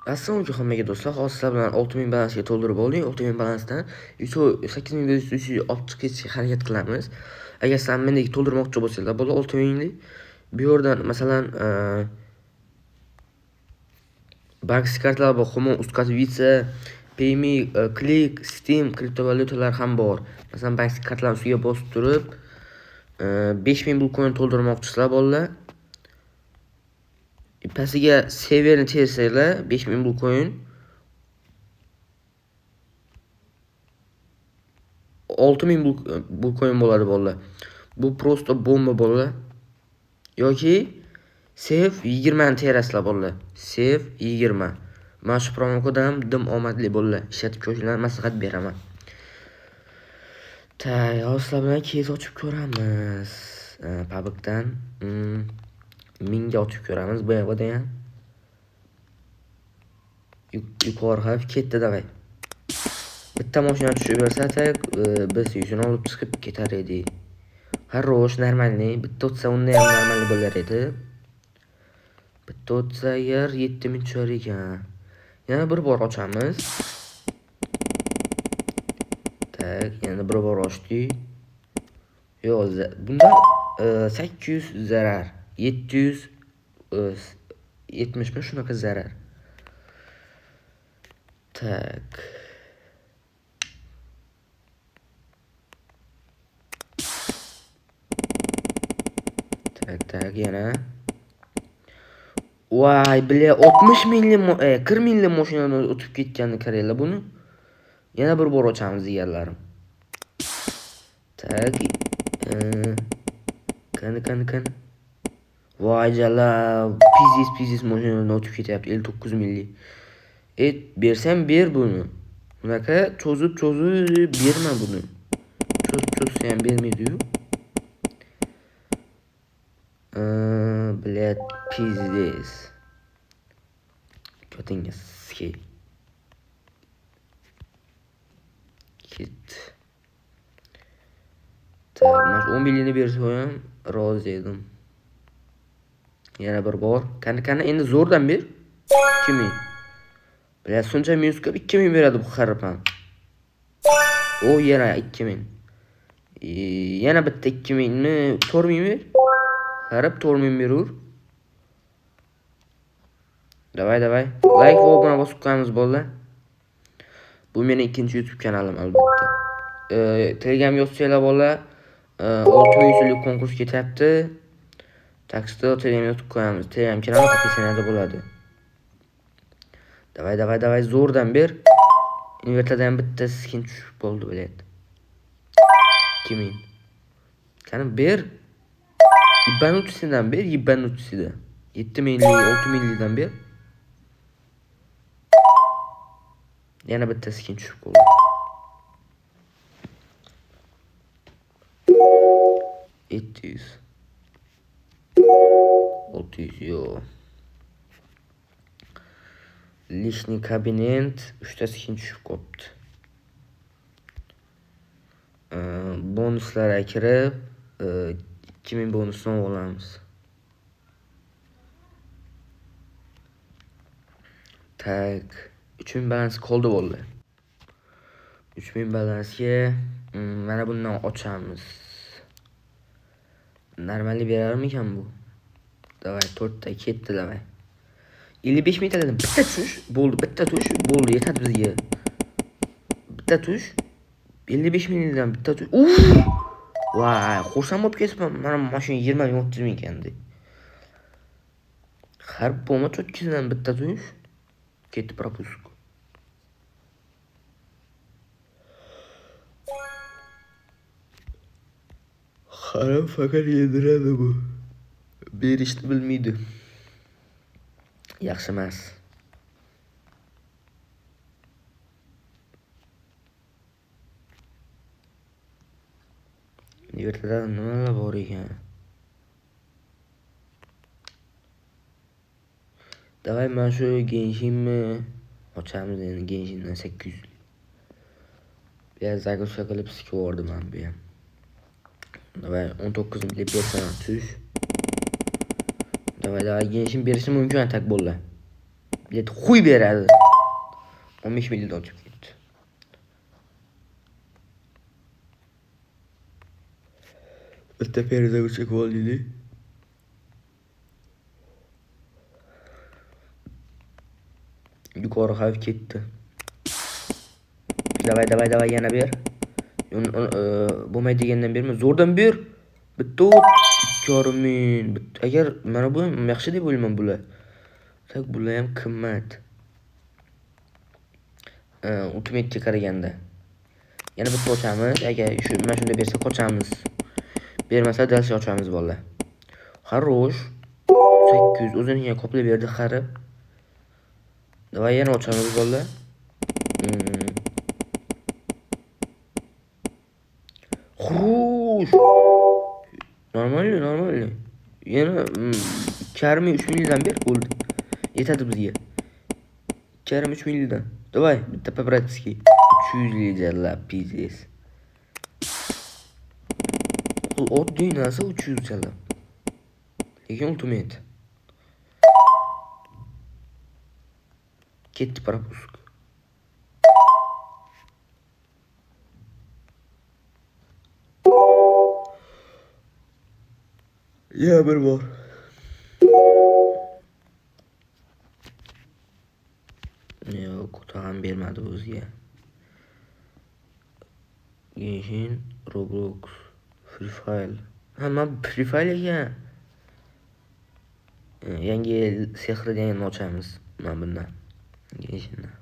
Assalomu alaykum hammaga, do'stlar. Hozir sizlar bilan 6000 balansga to'ldirib oldik. 6000 balansdan 8500 olib chiqishga harakat qilamiz. Agar sizlar mendek to'ldirmoqchi bo'lsanglar, bo'ldi 6000lik. Bu yerdan masalan, bank kartalar bor, Humo, Uzcard, Visa, Payme, Click, Steam kriptovalyutalar ham bor. Masalan, bank kartalarni ustiga bosib turib, 5000 Bluecoin to'ldirmoqchisizlar, bolalar. Pastiga severni tersanglar, 5000 Bluecoin 6000 Bluecoin bo'ladi, bolalar. Bu просто bomba, bolalar. Yoki save 20 ni terasizlar, bolalar. Save 20. Mana shu promokod ham dim omadli, bolalar. Ishlatib ko'rishinglarni maslahat beraman. Так, hozir sizlar bilan кейс ochib ko'ramiz. PUBG'dan 1000ga ochib ko'ramiz bu yoqda ham. Yuqori xavf ketdi, давай. Bitta mashina tushib bersa, так, biz yuzini olib chiqib ketar edik. Хорош, нормальный. Bitta o'tsa unda ham нормальный bo'lar edi. Bitta o'tsa agar 7000 tushar ekan. Yana bir bor ochamiz. Так, yana bir bor ochdik. Yo'q, bunda 800 zarar. 770 mi shunaqa zarar. Так. Так, так, yana. Voy, бля, 60 mingli, 40 mingli mashinadan o'tib ketganini qaranglar buni. Yana bir bor ochamiz, jigarlarim. Так. Qani, qani, qani. Voy jalab, пиздец, пиздец mashinadan o'tib ketyapti 59 mingli. Bersam ber buni. Bunaqa cho'zib cho'zib berma buni. Cho'zib cho'zsa ham bermaydi-yu. Блядь, пиздец. Ko'tingga sikay. Ket. Так, mana shu 10 millini bersa ham rozi edim. Yana bir bor. Qani, qani, endi zo'rdan ber. 2000. Бля, shuncha minus qilib 2000 beradi bu harf ham. O, yana 2000. Yana bitta 2000 mi? 4000 ber. Harf 4000 berur. Давай, давай. Like va obuna bosib qo'yamiz, bolalar. Bu meni ikkinchi YouTube kanalim albatta. Telegram yozsanglar, bolalar, 6000 so'mlik konkurs ketyapti. Так что Telegram yozib qo'yamiz. Telegram kanali описание da bo'ladi. Давай, давай, давай, zo'rdan ber. Invertardan ham bitta skin tushib bo'ldi, блядь. 2000. Qani ber. Ебанутый sidan ber, ебанутый sidan. 7000lik, 6000likdan ber. Yana bitta skin tushib qoldi. 700. 600 yo'q. Личный кабинет 3 ta skin tushib qolibdi. Bonuslarga kirib, 2000 bonusni olamiz. Так, 3000 balans qoldi, bo'ldi. 3000 balansga mana bundan ochamiz. Нормальный berarmikan bu? Давай, 4 ta ketdi, давай. 55 mingtadan bitta tush bo'ldi, bitta tush bo'ldi, yetadi bizga. Bitta tush 55 mingdan bitta tush. Uff! Voy, xursand bo'lib ketibman. Mana mashina 20 ming, 30 ming ekan deb. Har bo'lma cho'tkidan bitta tush. Ketdi пропуск. Harom faqat yediradi bu. Berishni bilmaydi. Yaxshi emas. Yerda nimalar bor ekan? Давай mana shu Genshinni ochamiz endi, Genshindan 800. Bu загрузка qilib sikib yubordim mana bu ham. Давай 19 minglik bersaman tush. Давай, давай, Genshin berishi mumkin, так bo'ldi. Блядь, xuy beradi. 15 million ochib ketdi. Bitta перезагрузка oldik. Yuqori xavf ketdi. Давай, давай, давай, yana ber. Bo'lmaydigandan berma, zo'rdan ber. Bitta 2,5 ming. Agar mana bu ham yaxshi deb o'ylayman bular. Так, bular ham qimmat. Ultimate'ga qaraganda. Yana bitta ochamiz. Agar shu mana shunda bersa qochamiz. Bermasa dальше ochamiz bolalar. Хорош. 800 o'zini ham qoplab berdi harib. Давай yana ochamiz bolalar. Хорош. Нормально, нормально. Yana 2,5 ming, 3 mingdan ber, bo'ldi. Yetadi bizga. 2,5 3 mingdan. Давай, bitta по-братски. 300 jalab, пиздец. Oddiy narsa 300 jalab. Lekin ultimate. Ketdi пропуск. Ya bir bor. Yo'q, tag'in bermadi o'ziga. Genshin, Roblox, Free Fire. Ha, mana Free Fire ekan. Yangi yil sehri deganni ochamiz mana bundan. Genshindan.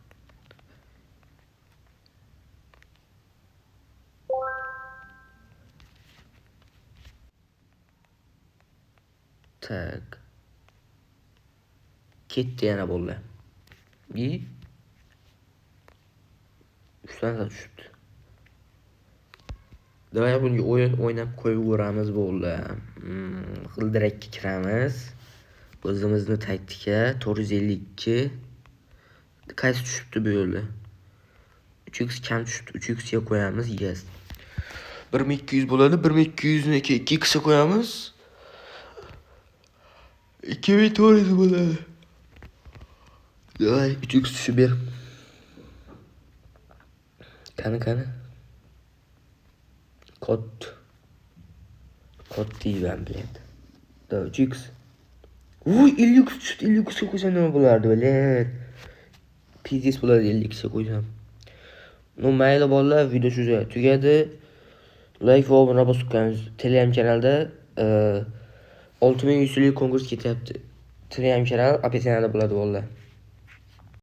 Так. Ketdi yana bo'ldi. И 3 ta tushibdi. Давай bunga o'yin o'ynab qo'yaveramiz bo'ldi. G'ildirakka kiramiz. O'zimizni taktika 452. Qaysi tushibdi bu yo'lda? 3x kam tushibdi. 3x ga qo'yamiz. Yes. 1200 bo'ladi. 1200 ni 2x ga qo'yamiz. 2400 bo'ladi. Давай 3x tushib ber. Qani, qani. Kod. Kod deyman, блядь. Давай 3x. Voy, 50x tushdi. 50x ga qo'ysam nima bo'lardi, блядь? Пиздец bo'ladi 50x ga qo'ysam. Ну, mayli bolalar, video shu joyda tugadi. Like va obuna bosib qo'yamiz. Telegram kanalda 6100 konkurs ketyapti. Telegram kanal описание da bo'ladi bolalar.